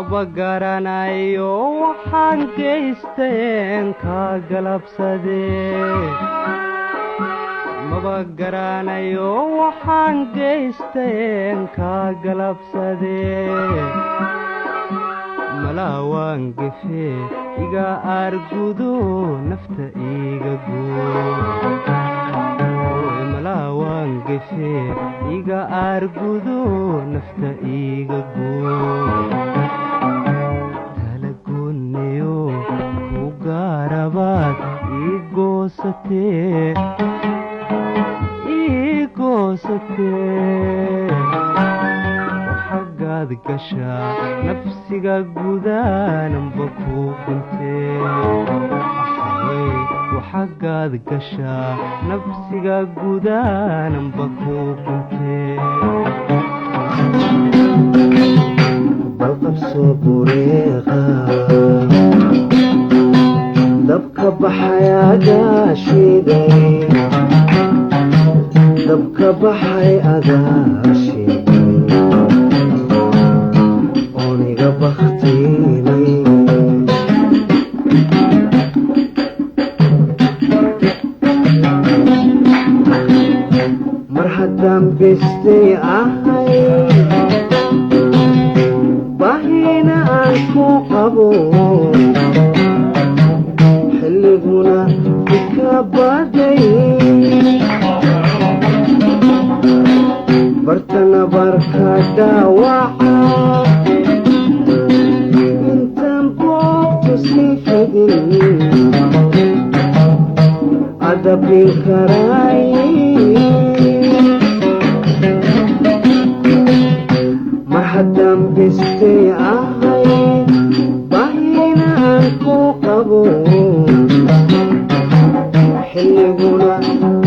Maba garanayo waxaan geysteen kaa galabsadee. Maba garanayo waxaan geysteen kaa galabsadee. Malaa waan gefee, iga aargudo, nafta iiga goo. Malaa waan gefee, iga aargudo, nafta iiga goo. Talagoonniyo ku gaarabaad ii goosatee, ii goosatee. Xaggaad gashaa nafsiga gudaananba ku guntee. Waxaggaad gashaa nafsiga gudaananba ku guntee. Balqabsoo bureeqa dabka baxay adaa shiiday, dabka baxay adaa shiiday, ooniga baktiinay. Mar haddaan bestay ahay, baahina aan ku qabo, xilliguna ika baday, bartana barka dhaawaca intaan boogtu sii fidin adabin karaay. Mar haddaan bestay ahay, baahina aan ku qabo, xilliguna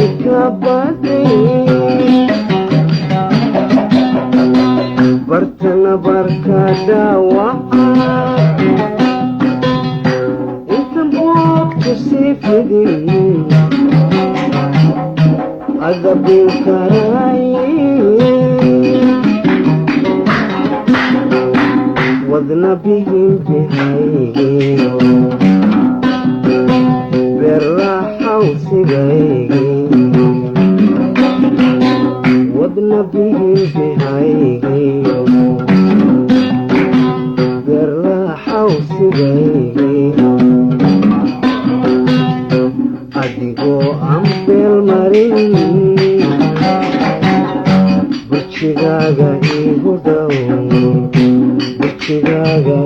ika baday, bartana barka dhaawaca intan boogtu sii fidin adabin karaay. Wadna bihin bihaygiyo beerlaxawsigaygi, wadna bihin bihaygiyo beerlaxawsigaygi, adigoo aan beel marin burjigaaga iigu dhow, burjigaaga